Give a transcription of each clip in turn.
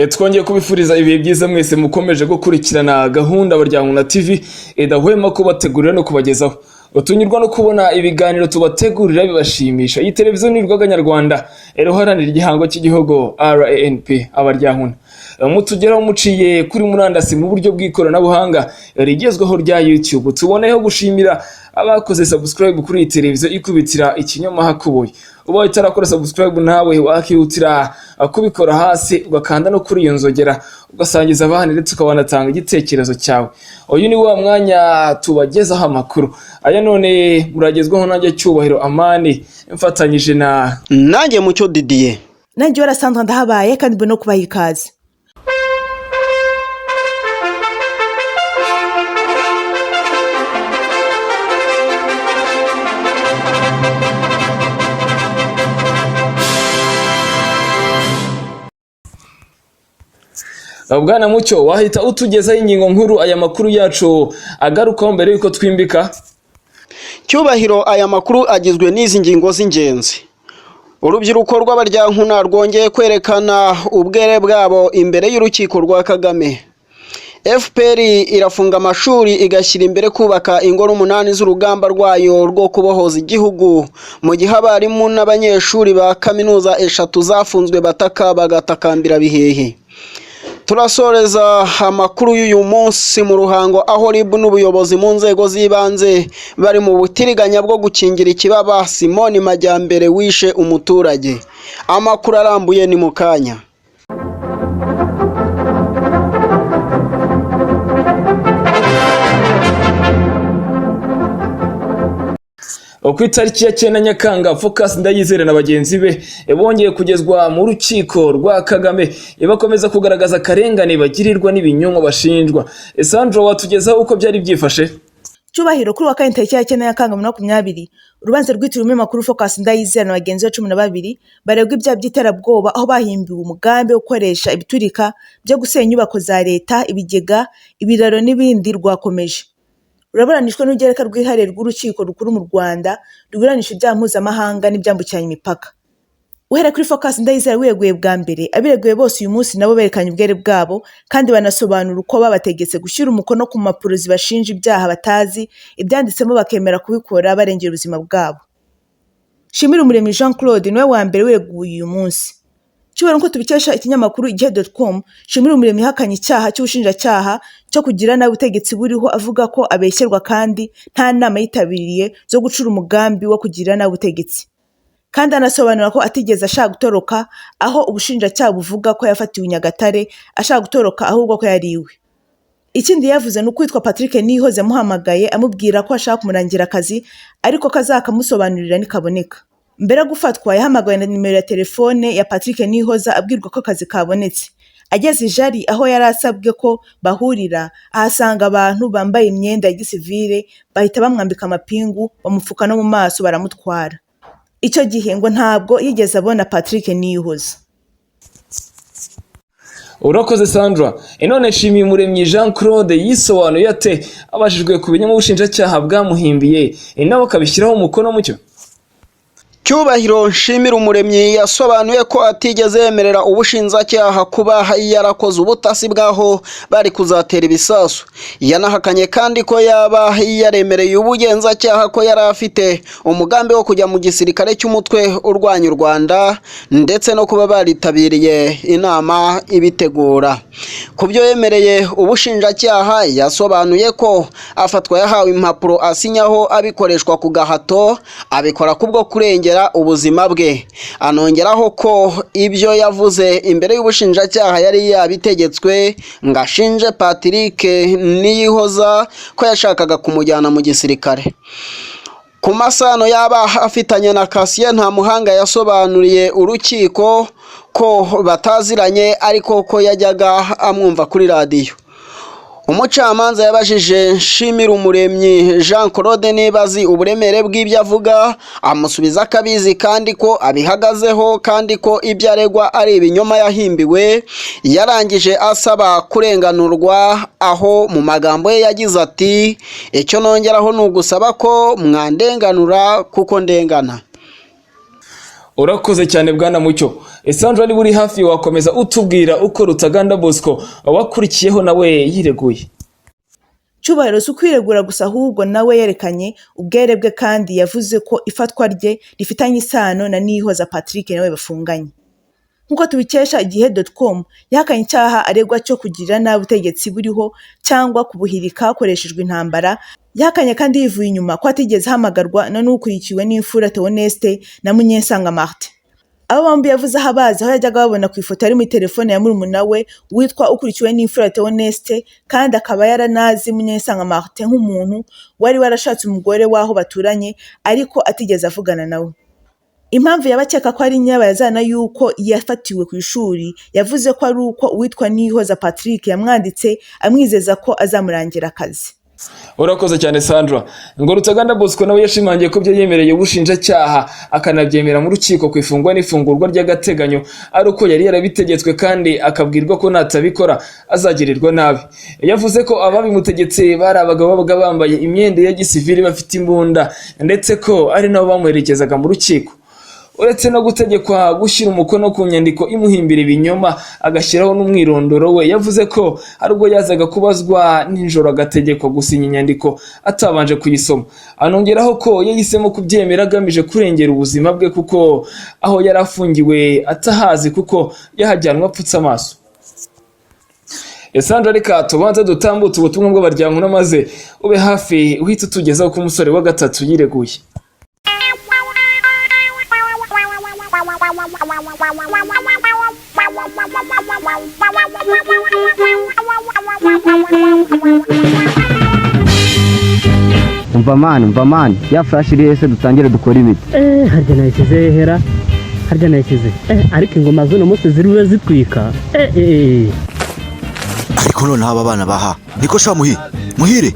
Twongeye kubifuriza ibihe byiza mwese mukomeje gukurikirana gahunda Abaryankuna TV idahwema kubategurira no kubagezaho. Tunyurwa no kubona ibiganiro tubategurira bibashimisha. Iyi televiziyo ni Urugaga Nyarwanda iruharanira igihango cy'igihugu RANP Abaryankuna. Mutugeraho muciye kuri murandasi mu buryo bw'ikoranabuhanga rigezweho rya YouTube. Tuboneyeho gushimira abakoze subscribe kuri iyi televiziyo ikubitira ikinyoma hakubuye. Ubaye utarakora subscribe nawe wakihutira kubikora hasi ugakanda no kuri iyo nzogera ugasangiza abandi ndetse ukabanatanga igitekerezo cyawe. Uyu ni wa mwanya tubagezaho amakuru. Aya none muragezwaho nanjye Cyubahiro Amani mfatanyije na Nanjye Mucyo Didier. Nanjye warasanzwe ndahabaye kandi mbona no kubaha ikaze. Bwana Mucyo, wahita utugezaho ingingo nkuru aya makuru yacu agarukaho mbere yuko twimbika. Cyubahiro, aya makuru agizwe n'izi ngingo z'ingenzi. Urubyiruko rw'Abaryankuna rwongeye kwerekana ubwere bwabo imbere y'urukiko rwa Kagame. FPR irafunga amashuri igashyira imbere kubaka ingoro 8 z'urugamba rwayo rwo kubohoza igihugu, mu gihe abarimu n'abanyeshuri ba kaminuza 3 zafunzwe bataka bagatakambira bihehe. Turasoreza amakuru y'uyu munsi mu Ruhango, aho RIB n'ubuyobozi mu nzego z'ibanze bari mu butiriganya bwo gukingira ikibaba Simoni Majyambere wishe umuturage. Amakuru arambuye ni mu kanya. Ku itariki ya 9 Nyakanga, Focus Ndayizere na bagenzi be bongeye kugezwa mu rukiko rwa Kagame, bakomeza kugaragaza akarengane bagirirwa n'ibinyoma bashinjwa. Sandro, watugezaho uko byari byifashe? Cyubahiro, kuri wa kane tariki ya 9 Nyakanga 2020, urubanza rwitiriwe umunyamakuru Focus Ndayizere na bagenzi be 12 baregwa ibyaha by'iterabwoba, aho bahimbiwe umugambi wo gukoresha ibiturika byo gusenya inyubako za leta, ibigega, ibiraro n'ibindi rwakomeje. Ruraburanishwa n'urugereka rwihariye rw'urukiko rukuru mu Rwanda ruburanisha ibyaha mpuzamahanga n'ibyambukiranya imipaka. Uhereye kuri Focus Ndayizere wireguye bwa mbere, abireguye bose uyu munsi nabo berekanye ubwere bwabo kandi banasobanura uko babategetse gushyira umukono ku mpapuro zibashinja ibyaha batazi ibyanditsemo, bakemera kubikora barengera ubuzima bwabo. Shimira Umuremyi Jean Claude niwe wa mbere wireguye uyu munsi. Cyubahiro, nk'uko tubikesha ikinyamakuru igihe.com, Shimira Umuremyi yahakanye icyaha cy'ubushinjacyaha cyo kugira nabi ubutegetsi buriho, avuga ko abeshyerwa kandi nta nama yitabiriye zo gucura umugambi wo kugira nabi ubutegetsi. Kandi anasobanura ko atigeze ashaka gutoroka, aho ubushinjacyaha buvuga ko yafatiwe i Nyagatare ashaka gutoroka, ahubwo ko yari iwe. Ikindi yavuze ni ukwitwa Patrick Nihoze yamuhamagaye amubwira ko ashaka kumurangira akazi, ariko ko azakamusobanurira nikaboneka. Mbere yo gufatwa yahamagawe na nimero ya telefone ya Patrick Nihoza abwirwa ko akazi kabonetse. Ageze i Jari aho yari asabwe ko bahurira, ahasanga abantu bambaye imyenda ya gisivile, bahita bamwambika amapingu, bamupfuka no mu maso baramutwara. Icyo gihe ngo ntabwo yigeze abona Patrick Nihoza. Urakoze Sandra. None Nshimiye Umuremyi Jean Claude yisobanuye ate abajijwe ku binyoma ubushinjacyaha bwamuhimbiye, nawe akabishyiraho umukono? Mucyo. Cyubahiro, Nshimira Umuremyi yasobanuye ko atigeze yemerera ubushinjacyaha kuba yarakoze ubutasi bw'aho bari kuzatera ibisasu. Yanahakanye kandi ko yaba yaremereye ubugenzacyaha ko yari afite umugambi wo kujya mu gisirikare cy'umutwe urwanya u Rwanda, ndetse no kuba baritabiriye inama ibitegura. Ku byo yemereye ubushinjacyaha, yasobanuye ko afatwa yahawe impapuro asinyaho abikoreshwa ku gahato, abikora kubwo kurengera ubuzima bwe. Anongeraho ko ibyo yavuze imbere y'ubushinjacyaha yari yabitegetswe ngo ashinje Patrick Niyihoza ko yashakaga kumujyana mu gisirikare. Ku masano yaba afitanye na Cassien Ntamuhanga, yasobanuriye urukiko ko bataziranye, ariko ko yajyaga amwumva kuri radiyo. Umucamanza yabajije Nshimira Umuremyi Jean Claude niba azi uburemere bw'ibyo avuga, amusubiza ko abizi kandi ko abihagazeho, kandi ko ibyo aregwa ari ibinyoma yahimbiwe. Yarangije asaba kurenganurwa, aho mu magambo ye yagize ati: "Icyo nongeraho ni ugusaba ko mwandenganura kuko ndengana." Urakoze cyane Bwana Mucyo. Sandra, niba uri hafi wakomeza utubwira uko Rutaganda Bosco wakurikiyeho nawe yireguye. Cyubahiro si ukwiregura gusa, ahubwo nawe yerekanye ubwere bwe kandi yavuze ko ifatwa rye rifitanye isano na Niyihoza Patrick nawe bafunganye. Nk'uko tubikesha igihe.com, yahakanye icyaha aregwa cyo kugirira nabi ubutegetsi buriho cyangwa kubuhirika hakoreshejwe intambara. Yahakanye kandi yivuye inyuma ko atigeze ahamagarwa na n'ukurikiwe n'Imfura Theoneste na Munyensanga Martin. Abo bombi yavuze aho abazi, aho yajyaga babona ku ifoto yari muri telefone ya murumuna we witwa Ukurikiwe n'Imfura Theoneste, kandi akaba yaranazi Munyensanga Martin nk'umuntu wari warashatse umugore w'aho baturanye ariko atigeze avugana nawe. Impamvu yaba akeka ko ari nyirabayazana y'uko yafatiwe ku ishuri, yavuze ko ari uko uwitwa Niyihoza Patrick yamwanditse amwizeza ko azamurangira akazi. Urakoze cyane, Sandra. Ngo Rutaganda Bosco nawe yashimangiye ko ibyo yemereye ubushinjacyaha akanabyemera mu rukiko ku ifungwa n'ifungurwa ry'agateganyo ari uko yari yarabitegetswe, kandi akabwirwa ko natabikora azagirirwa nabi. Yavuze ko ababimutegetse bari abagabo babaga bambaye imyenda ya gisivili, bafite imbunda, ndetse ko ari nabo bamuherekezaga mu rukiko. Uretse no gutegekwa gushyira umukono ku nyandiko imuhimbira ibinyoma, agashyiraho n'umwirondoro we, yavuze ko hari ubwo yazaga kubazwa nijoro agategekwa gusinya inyandiko atabanje kuyisoma. Anongeraho ko yahisemo kubyemera agamije kurengera ubuzima bwe, kuko aho yari afungiwe atahazi, kuko yahajyanwe apfutse amaso. Sandra, reka tubanze dutambutse ubutumwa bw'abaryankuna, maze ube hafi uhite utugezaho ko umusore wa gatatu yireguye. Umva man, umva man, ya flash iri hese? Dutangire dukore imiti. Eh, harya nayishyize hera? Harya nayishyize? Eh, ariko ingoma z'uno munsi ziriwe zitwika, eh eh. Ariko noneho aba bana baha niko sha muhi muhire,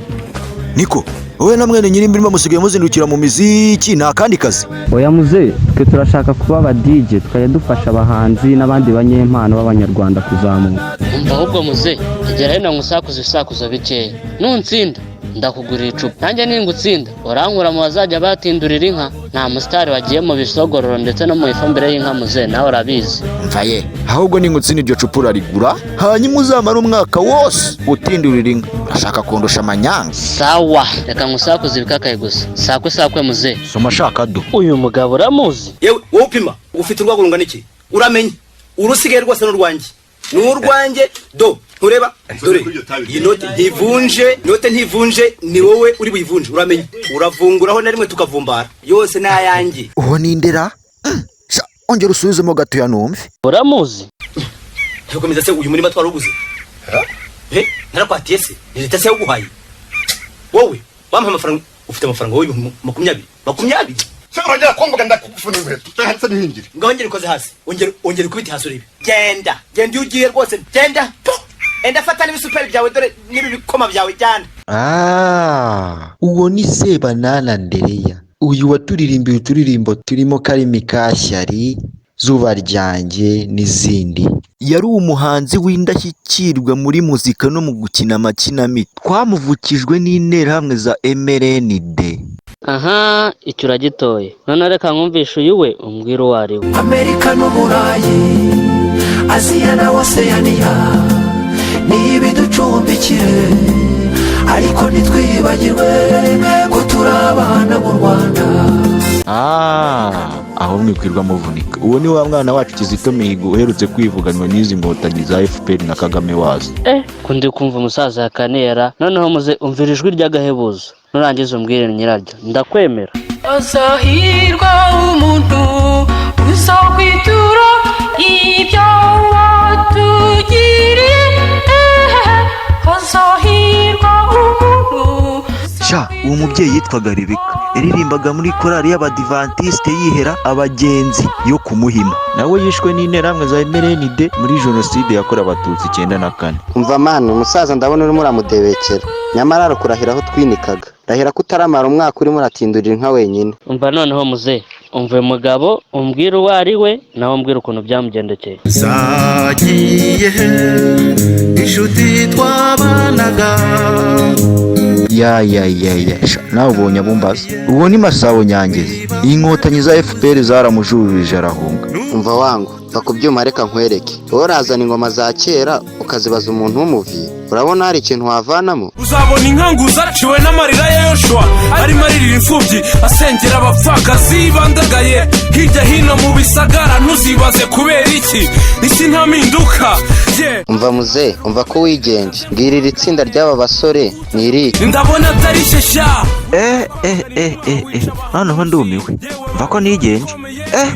niko wowe na mwene nyir'imirima musigaye muzindukira mu miziki, nta kandi kazi? Oya muze, twe turashaka kuba aba DJ, tukajya dufasha abahanzi n'abandi banyempano b'abanyarwanda kuzamuka. Umva ahubwo muze, egera hino ngusakuze ibisakuzo bikeya. Nuntsinda ndakugurira icupa, nanjye ningutsinda urankura mu bazajya batindurira inka. Nta musitari wagiye mu bisogororo ndetse no mu ifumbire y'inka, muze, nawe urabizi. Mva ye, ahubwo ningutsinda iryo cupa urarigura, hanyuma uzamara umwaka wose utindurira inka. Urashaka kundusha amanyanga? Sawa, reka ngusakuze ibikakaye gusa. Sakwe sakwe, muze. Soma shaka do. Uyu mugabo uramuzi? Yewe wowe upima, ufite urwego rungana iki? Uramenye urusigaye rwose n'urwanjye, ni urwanjye. Do, ntureba? Dore iyi note ntivunje, note ntivunje, ni wowe uri buyivunje. Uramenye uravunguraho na rimwe tukavumbara, yose ni ayanjye. Uwo ni indera. Sha, ongera usubizemo gatoya numve. Uramuzi? Ntikomeza se, uyu murima twarawuguze? Eh, narakwatiye se? Ni leta se yawuguhaye? Wowe wampaye amafaranga, ufite amafaranga wowe 20,000 20. Se urongera kumvuga ndakufuna inkweto cyangwa nihingire. Ngaho ngera ukoze hasi, ongera, ongera ukubite hasi urebe. Genda, genda iyo ugiye rwose, genda. Po! Enda fata n'ibisuperi byawe, dore n'ibi bikoma byawe, jyana. Ah, uwo ni Sebanana Andereya. Uyu waturirimbiye uturirimbo turimo Karimi Kashyari, Zuba Ryanjye n'izindi. Yari umuhanzi w'indashyikirwa muri muzika no mu gukina amakinamico. Twamuvukijwe n'interahamwe za MRND. Aha, icyo uragitoye. None reka nkumvishe uyu we, umbwire uwo ari we. Amerika n'Uburayi, Aziya na Oseyaniya nibiducumbikire, ariko ntitwibagirwe ko turi abana mu Rwanda. Ah, aho mwikwirwa muvunika. Uwo ni wa mwana wacu Kizito Mihigo uherutse kwivuganwa n'izi nkotanyi za FPR na Kagame wazo. Eh, kundi kumva umusaza yakanera. Noneho muze, umvira ijwi ry'agahebuzo, nurangiza umbwire nyiraryo, ndakwemera. Azahirwa umuntu uzakwitura ibyo watugiriye, azahirwa umuntu. Sha, uwo mubyeyi yitwaga Rebeka, yaririmbaga muri korali y'Abadivantisite yihera abagenzi yo kumuhima. Nawe yishwe n'interahamwe za MRND muri jenoside yakorewe Abatutsi 94. Umva man, umusaza ndabona urimo uramudebekera, nyamara arakurahira aho twinikaga. Rahira ko utaramara umwaka urimo uratindurira inka wenyine. Umva noneho muze, umva uyu mugabo, umbwire uwo ari we, nawe umbwire ukuntu byamugendekeye. Zagiye he inshuti twabanaga? Ya ya ya ya, sha nawe ubonye abumbaza. Uwo ni Masabo Nyangezi. Inkotanyi za FPR zaramujurije arahunga. Umva wangu, va ku byuma, reka nkwereke. Wowe urazana ingoma za kera ukazibaza umuntu w'umuvi, urabona hari ikintu wavanamo? Uzabona inkangu zaciwe n'amarira ya Yoshuwa, arimo aririra imfubyi, asengera abapfakazi bandagaye hirya hino mu bisagara. Ntuzibaze kubera iki isi nta mpinduka, yeah. Umva muze, umva ko wigenje. Mbwira, iri tsinda ry'aba basore ni irihe? Ndabona atari shyashya. Eh eh eh eh eh, noneho ndumiwe. Mva ko nigenje. Eh,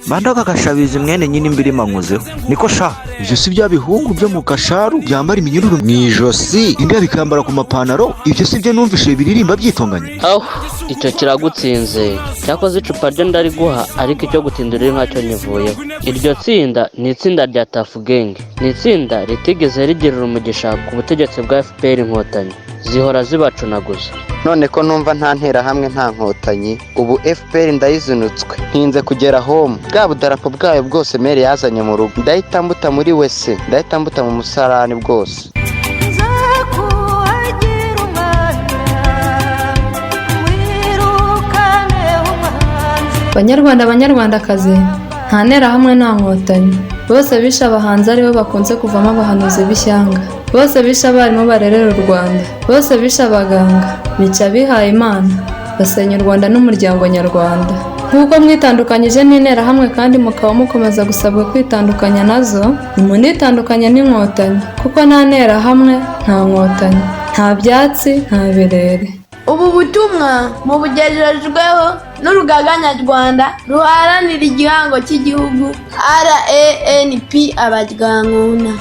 bandoga gashabizi mwene nyine imbirima nkozeho niko sha. Ibyo si bya bihungu byo mu Kasharu byambara iminyururu mu ijosi, imbwa bikambara ku mapantaro? Ibyo si byo numvise biririmba byitonganya? Aho icyo kiragutsinze. Cyakoze icupa ryo ndariguha, ariko icyo gutindura inka cyo nyivuyeho. Iryo tsinda ni itsinda rya Tuff Gang, ni itsinda ritigeze rigirira umugisha ku butegetsi bwa FPR Inkotanyi, zihora zibacunaguza. None ko numva nta nterahamwe, nta nkotanyi, ubu FPR ndayizinutswe, ntinze kugera home. Bwa budarapo bwayo bwose mere yazanye mu rugo, ndahita mbuta muri wese, ndahita mbuta mu musarani bwose. Nzakuhagira umwana, wirukane umwanzi. Banyarwanda, banyarwandakazi, nta nterahamwe, nta nkotanyi. Bose bishe abahanzi, aribo bakunze kuvamo abahanuzi b'ishyanga. Bose bishe abarimu barerera u Rwanda. Bose bishe abaganga, bica abihaye Imana, basenya u Rwanda n'umuryango nyarwanda. Nk'uko mwitandukanyije n'interahamwe kandi mukaba mukomeza gusabwa kwitandukanya nazo, nimunitandukanye n'inkotanyi, kuko nta nterahamwe, nta nkotanyi, nta byatsi, nta birere. Ubu butumwa mubugejejweho n'Urugaga Nyarwanda Ruharanira Igihango cy'Igihugu, RANP Abaryankuna.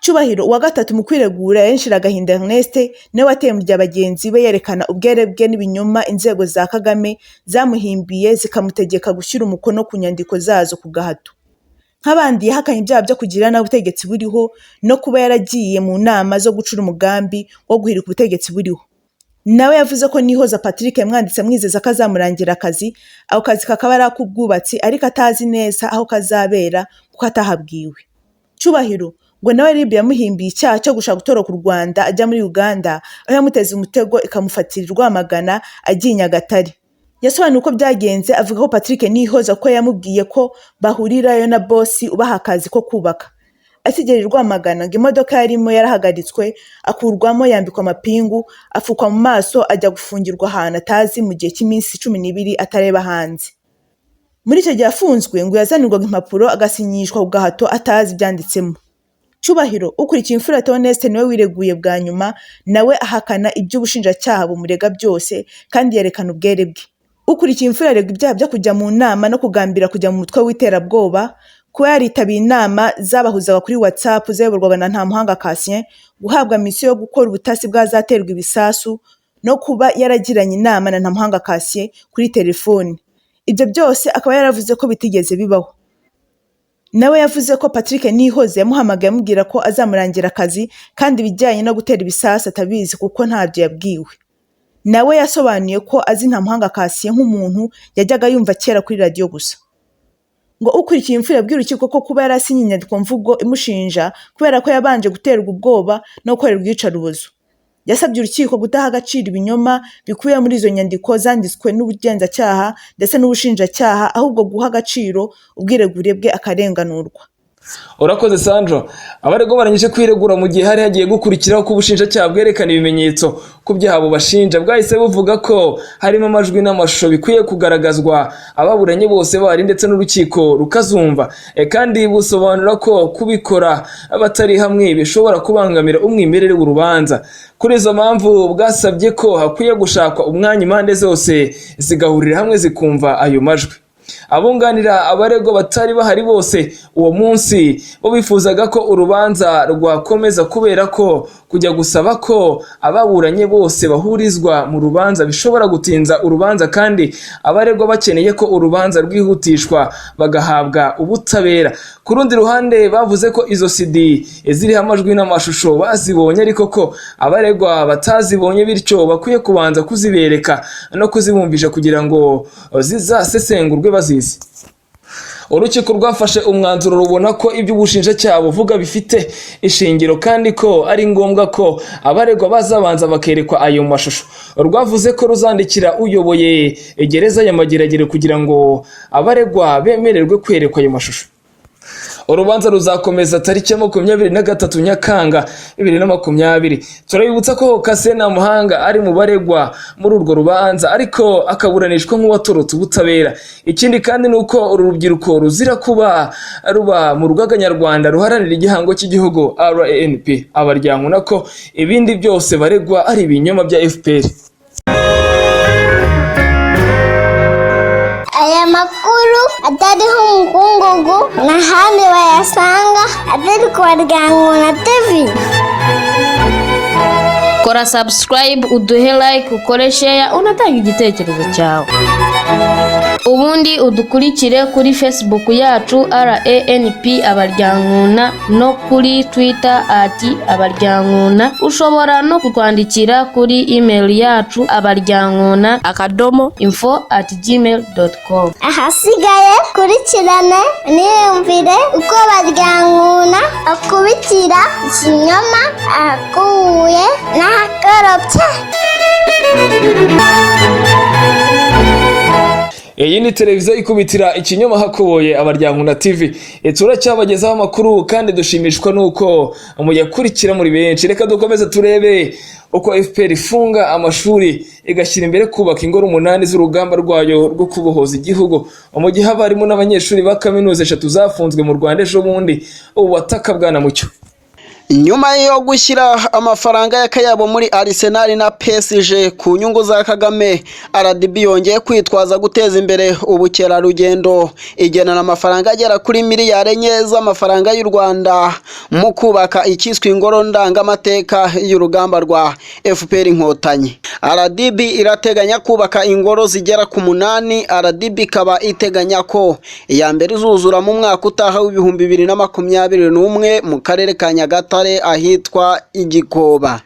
Cyubahiro, uwa gatatu mu kwiregura, Agahinda Ernest, niwe wateye mu rya bagenzi be, yerekana ubwere bwe n'ibinyoma inzego za Kagame zamuhimbiye, zikamutegeka gushyira umukono ku nyandiko zazo ku gahato. Nk'abandi, yahakanye ibyaha byo kugira nabi ubutegetsi buriho no kuba yaragiye mu nama zo gucura umugambi wo guhirika ubutegetsi buriho. Nawe yavuze ko Nihoza Patrick yamwanditse amwizeza ko azamurangira akazi, ako kazi kakaba ari ak'ubwubatsi, ariko atazi neza aho kazabera kuko atahabwiwe. Cyubahiro ngo nawe RIB yamuhimbiye icyaha cyo gushaka gutoroka u Rwanda ajya muri Uganda, aho yamuteze umutego ikamufatira i Rwamagana agiye i Nyagatare. Yasobanuye uko byagenze, avuga ko Patrick Nihoza ko yamubwiye ko bahurirayo na bosi ubaha akazi ko kubaka. Akigera i Rwamagana, ngo imodoka yarimo yarahagaritswe, akurwamo, yambikwa amapingu, apfukwa mu maso, ajya gufungirwa ahantu atazi mu gihe cy'iminsi 12 atareba hanze. Muri icyo gihe afunzwe, ngo yazanirwaga impapuro agasinyishwa ku gahato atazi ibyanditsemo. Cyubahiro, ukurikiye imfura Theoneste, niwe wireguye bwa nyuma. Nawe ahakana iby'ubushinjacyaha bumurega byose kandi yerekana ubwere bwe. Ukurikiye imfura aregwa ibyaha byo kujya mu nama no kugambira kujya mu mutwe w'iterabwoba, kuba yaritabiye inama zabahuzaga kuri WhatsApp zayoborwaga na Ntamuhanga Cassien, guhabwa misiyo yo gukora ubutasi bw'ahazaterwa ibisasu, no kuba yaragiranye inama na Ntamuhanga Cassien kuri telefoni. Ibyo byose akaba yaravuze ko bitigeze bibaho. Nawe yavuze ko Patrick Nihoze yamuhamagaye amubwira ko azamurangira akazi, kandi ibijyanye no gutera ibisasu atabizi kuko ntabyo yabwiwe. Nawe yasobanuye ko azi Ntamuhanga Cassien nk'umuntu yajyaga yumva kera kuri radiyo gusa. Ngo ukurikiye imfura yabwiye urukiko ko kuba yarasinye inyandiko-mvugo imushinja kubera ko yabanje guterwa ubwoba no gukorerwa iyicarubozo. Yasabye urukiko kudaha agaciro ibinyoma bikubiye muri izo nyandiko zanditswe n'ubugenzacyaha ndetse n'ubushinjacyaha, ahubwo guha agaciro ubwiregure bwe akarenganurwa. Urakoze, Sandra. Abaregwa barangije kwiregura mu gihe hari hagiye gukurikiraho ko ubushinjacyaha bwerekana ibimenyetso ku byaha bubashinja. Bwahise buvuga ko harimo amajwi n'amashusho bikwiye kugaragazwa ababuranye bose bahari ndetse n'urukiko rukazumva. Kandi busobanura ko kubikora batari hamwe bishobora kubangamira umwimerere w'urubanza. Kuri izo mpamvu, bwasabye ko hakwiye gushakwa umwanya impande zose zigahurira hamwe zikumva ayo majwi. Abunganira abaregwa batari bahari bose uwo munsi bo bifuzaga ko urubanza rwakomeza, kubera ko kujya gusaba ko ababuranye bose bahurizwa mu rubanza bishobora gutinza urubanza, kandi abaregwa bakeneye ko urubanza rwihutishwa bagahabwa ubutabera. Ku rundi ruhande, bavuze ko izo CD ziriho amajwi n'amashusho bazibonye, ariko ko abaregwa batazibonye, bityo bakwiye kubanza kuzibereka no kuzibumvisha kugira ngo zizasesengurwe bazizi. Urukiko rwafashe umwanzuro rubona ko ibyo ubushinjacyaha buvuga bifite ishingiro kandi ko ari ngombwa ko abaregwa bazabanza bakerekwa ayo mashusho. Rwavuze ko ruzandikira uyoboye gereza ya Mageragere kugira ngo abaregwa bemererwe kwerekwa ayo mashusho. Urubanza ruzakomeza tariki ya 23 Nyakanga 2020. Turabibutsa ko Cassien Ntamuhanga ari mu baregwa muri urwo rubanza, ariko akaburanishwa nk'uwatorotse ubutabera. Ikindi kandi ni uko uru rubyiruko ruzira kuba ruba mu rugaga nyarwanda ruharanira igihango cy'igihugu RANP abaryankuna, ko ibindi byose baregwa ari ibinyoma bya FPR. Aya makuru atariho umukungugu n'ahandi bayasanga atari ku Baryankuna TV. Kora subscribe, uduhe like, ukore share, unatanga igitekerezo cyawe, ubundi udukurikire kuri Facebook yacu RANP Abaryankuna no kuri Twitter @Abaryankuna. Ushobora no kutwandikira kuri email yacu abaryankuna.info@gmail.com. Ahasigaye kurikirane niyumvire uko Baryankuna akubitira ikinyoma ahakuye n'ahakorobye. Iyi ni televiziyo ikubitira ikinyoma hakuboye, Abaryankuna TV. Turacyabagezaho amakuru kandi dushimishwa nuko muyakurikira muri benshi. Reka dukomeze turebe uko FPR ifunga amashuri igashyira imbere kubaka ingoro 8 z'urugamba rwayo rwo kubohoza igihugu, mu gihe abarimu n'abanyeshuri ba kaminuza 3 zafunzwe mu Rwanda ejo bundi. Ubu bataka bwana Mucyo. Nyuma yo gushyira amafaranga y'akayabo muri Arsenal na PSG ku nyungu za Kagame, RDB yongeye kwitwaza guteza imbere ubukerarugendo, igenana amafaranga agera kuri miliyari 4 z'amafaranga y'u Rwanda mu kubaka ikiswe ingoro ndangamateka y'urugamba rwa FPR Inkotanyi. RDB irateganya kubaka ingoro zigera ku 8. RDB ikaba iteganya ko iya mbere izuzura mu mwaka utaha w'2021 mu karere ka Nyagatare ahitwa Igikoba.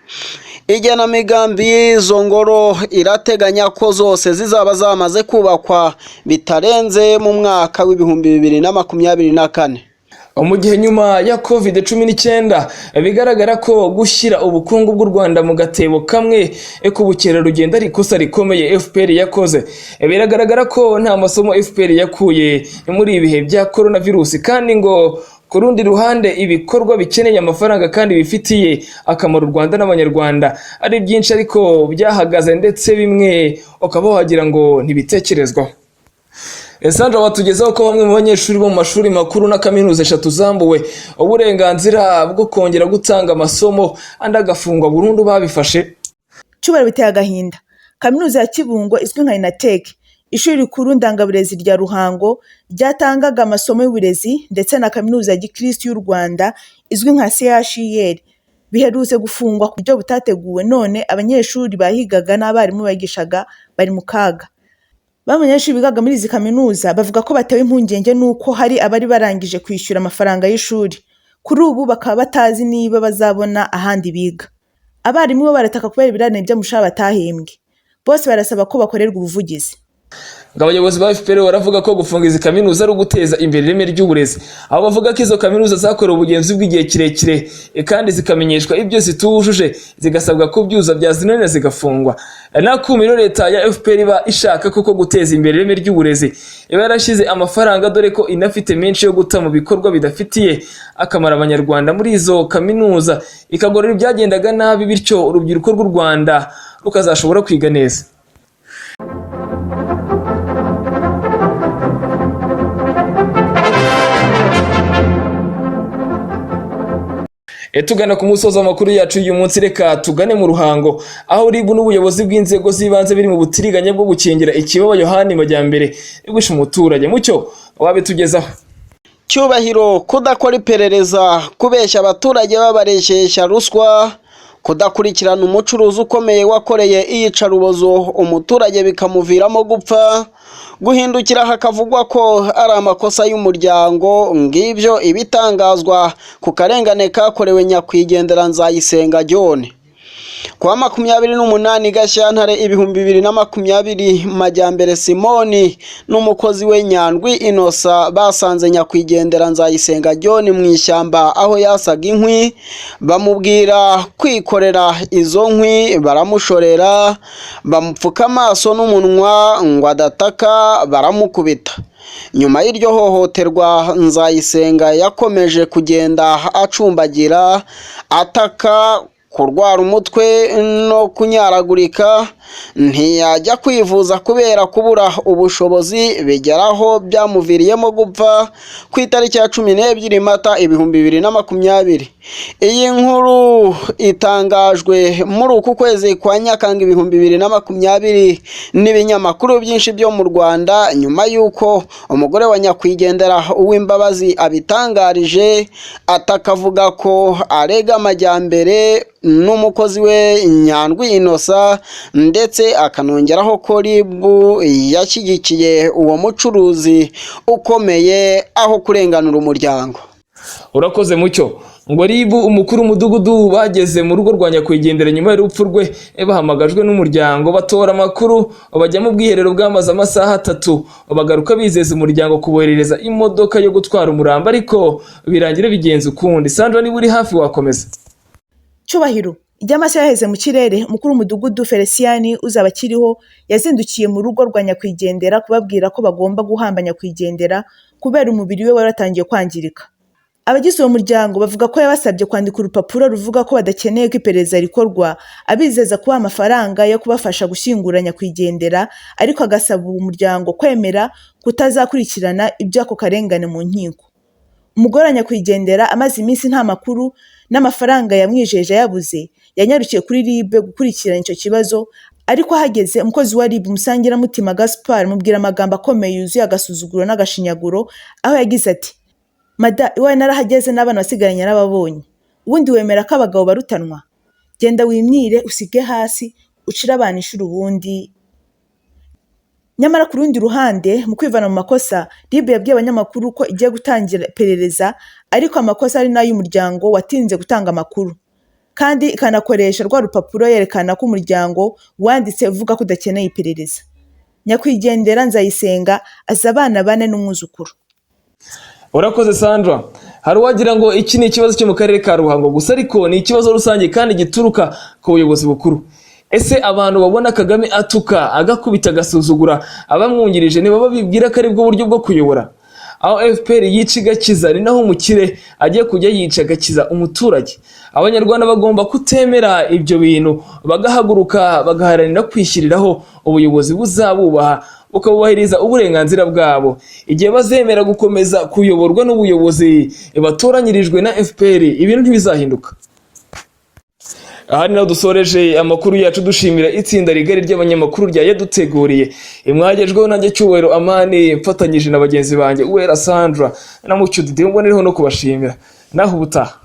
Igenamigambi y'izo ngoro irateganya ko zose zizaba zamaze kubakwa bitarenze mu mwaka w'2024. Mu gihe nyuma ya COVID-19 bigaragara ko gushyira ubukungu bw'u Rwanda mu gatebo kamwe k'ubukerarugendo ari ikosa rikomeye FPR yakoze. Biragaragara ko nta masomo FPR yakuye muri ibihe bya coronavirus, kandi ngo ku rundi ruhande ibikorwa bikeneye amafaranga kandi bifitiye akamaro u Rwanda n'Abanyarwanda ari byinshi, ariko byahagaze ndetse bimwe ukaba wagira ngo ntibitekerezwaho. Sandra watugezaho ko bamwe mu banyeshuri bo mu mashuri makuru na kaminuza 3 zambuwe uburenganzira bwo kongera gutanga amasomo andi agafungwa burundu babifashe. Cyubahiro, biteye agahinda. Kaminuza ya Kibungo izwi nka INATEK, ishuri rikuru ndangaburezi rya Ruhango ryatangaga amasomo y'uburezi, ndetse na kaminuza ya Gikirisitu y'u Rwanda izwi nka CHUR biherutse gufungwa ku buryo butateguwe, none abanyeshuri bahigaga n'abarimu bigishaga bari mu kaga. Bamwe mu banyeshuri bigaga muri izi kaminuza bavuga ko batewe impungenge n'uko hari abari barangije kwishyura amafaranga y'ishuri, kuri ubu bakaba batazi niba bazabona ahandi biga. Abarimu bo barataka kubera ibirarane by'umushahara batahembwe. Bose barasaba ko bakorerwa ubuvugizi. Ngo abayobozi ba FPR baravuga ko gufunga izi kaminuza ari uguteza imbere ireme ry'uburezi, aho bavuga ko izo kaminuza zakorewe ubugenzuzi bw'igihe kirekire kandi zikamenyeshwa ibyo zitujuje, zigasabwa kubyuza, byazinanira zigafungwa. Nakumiro leta ya FPR iba ishaka koko guteza imbere ireme ry'uburezi iba yarashyize amafaranga, dore ko inafite menshi yo guta mu bikorwa bidafitiye akamaro Abanyarwanda muri izo kaminuza, ikagorora ibyagendaga nabi, bityo urubyiruko rw'u Rwanda rukazashobora kwiga neza. Tugana ku musozo amakuru yacu y'uyu munsi, reka tugane mu Ruhango aho RIB n'ubuyobozi bw'inzego z'ibanze biri mu butiriganya bwo gukingira ikibaba Yohani Majyambere wishe umuturage. Mucyo wabitugezaho. Cyubahiro, kudakora iperereza, kubeshya abaturage babareshyeshya ruswa, kudakurikirana umucuruzi ukomeye wakoreye iyicarubozo umuturage bikamuviramo gupfa, guhindukira hakavugwa ko ari amakosa y'umuryango, ngibyo ibitangazwa ku karengane kakorewe nyakwigendera Nzayisenga John. Kuwa 28 Gashyantare 2020, Majyambere Simoni n'umukozi we Nyandwi Inosa basanze nyakwigendera Nzayisenga John mu ishyamba aho yasaga inkwi, bamubwira kwikorera izo nkwi, baramushorera, bamupfuka amaso n'umunwa ngo adataka, baramukubita. Nyuma y'iryo hohoterwa, Nzayisenga yakomeje kugenda acumbagira, ataka kurwara umutwe no kunyaragurika, ntiyajya kwivuza kubera kubura ubushobozi, bigeraho byamuviriyemo gupfa ku itariki ya 12 Mata 2020. Iyi nkuru itangajwe muri uku kwezi kwa Nyakanga 2020 n'ibinyamakuru byinshi byo mu Rwanda, nyuma y'uko umugore wa nyakwigendera Uwimbabazi abitangarije, atakavuga ko arega Majyambere n'umukozi we Nyandwi Inosa, ndetse akanongeraho ko RIB yashyigikiye uwo mucuruzi ukomeye aho kurenganura umuryango. Urakoze, Mucyo. Ngo RIB, umukuru w'umudugudu bageze mu rugo rwa nyakwigendera nyuma y'urupfu rwe, bahamagajwe n'umuryango, batora amakuru, bajya mu bwiherero bwamaze amasaha 3, bagaruka bizeza umuryango kuboherereza imodoka yo gutwara umurambo, ariko birangira bigenze ukundi. Sandra, niba uri hafi wakomeza. Cyubahiro, igihe amasaha yaheze mu kirere, umukuru w'umudugudu Felicien uzaba akiriho yazindukiye mu rugo rwa nyakwigendera kubabwira ko bagomba guhamba nyakwigendera kubera umubiri we wari watangiye kwangirika. Abagize uwo muryango bavuga ko yabasabye kwandika urupapuro ruvuga ko badakeneye ko iperereza rikorwa, abizeza kubaha amafaranga yo kubafasha gushyingura nyakwigendera, ariko agasaba uwo muryango kwemera kutazakurikirana iby'ako karengane mu nkiko. Umugore wa nyakwigendera amaze iminsi nta makuru n'amafaranga yamwijeje yabuze, yanyarukiye kuri RIB gukurikirana icyo kibazo, ariko ahageze umukozi wa RIB Musangiramutima Gaspard mubwira amagambo akomeye yuzuye agasuzuguro n'agashinyaguro, aho yagize ati: "Mada, iwawe narahageze n'abana wasigaranye narababonye, ubundi wemera ko abagabo barutanwa? Genda wimyire usige hasi ucire abana inshuro ubundi." Nyamara ku rundi ruhande, mu kwivana mu makosa, RIB yabwiye abanyamakuru ko igiye gutangira iperereza, ariko amakosa ari n'ay'umuryango watinze gutanga amakuru, kandi ikanakoresha rwa rupapuro yerekana ko umuryango wanditse uvuga ko udakeneye iperereza. Nyakwigendera Nzayisenga azi abana bane n'umwuzukuru. Urakoze, Sandra. Hari uwagira ngo iki ni ikibazo cyo mu karere ka Ruhango gusa, ariko ni ikibazo rusange kandi gituruka ku buyobozi bukuru. Ese abantu babona Kagame atuka, agakubita, agasuzugura abamwungirije, ntibaba bibwira ko aribwo buryo bwo kuyobora? Aho FPR yica igakiza, ni naho umukire agiye kujya yica agakiza umuturage. Abanyarwanda bagomba kutemera ibyo bintu, bagahaguruka, bagaharanira kwishyiriraho ubuyobozi buzabubaha, bukabubahiriza uburenganzira bwabo. Igihe bazemera gukomeza kuyoborwa n'ubuyobozi batoranyirijwe na FPR, ibintu ntibizahinduka. Aha ni naho dusoreje amakuru yacu, dushimira itsinda rigari ry'abanyamakuru ryayaduteguriye. Mwagejweho nanjye Cyubahiro Amani, mfatanyije na bagenzi banjye Uwera Sandra na Mucyo Didi. Mbonereho no kubashimira. Naho ubutaha.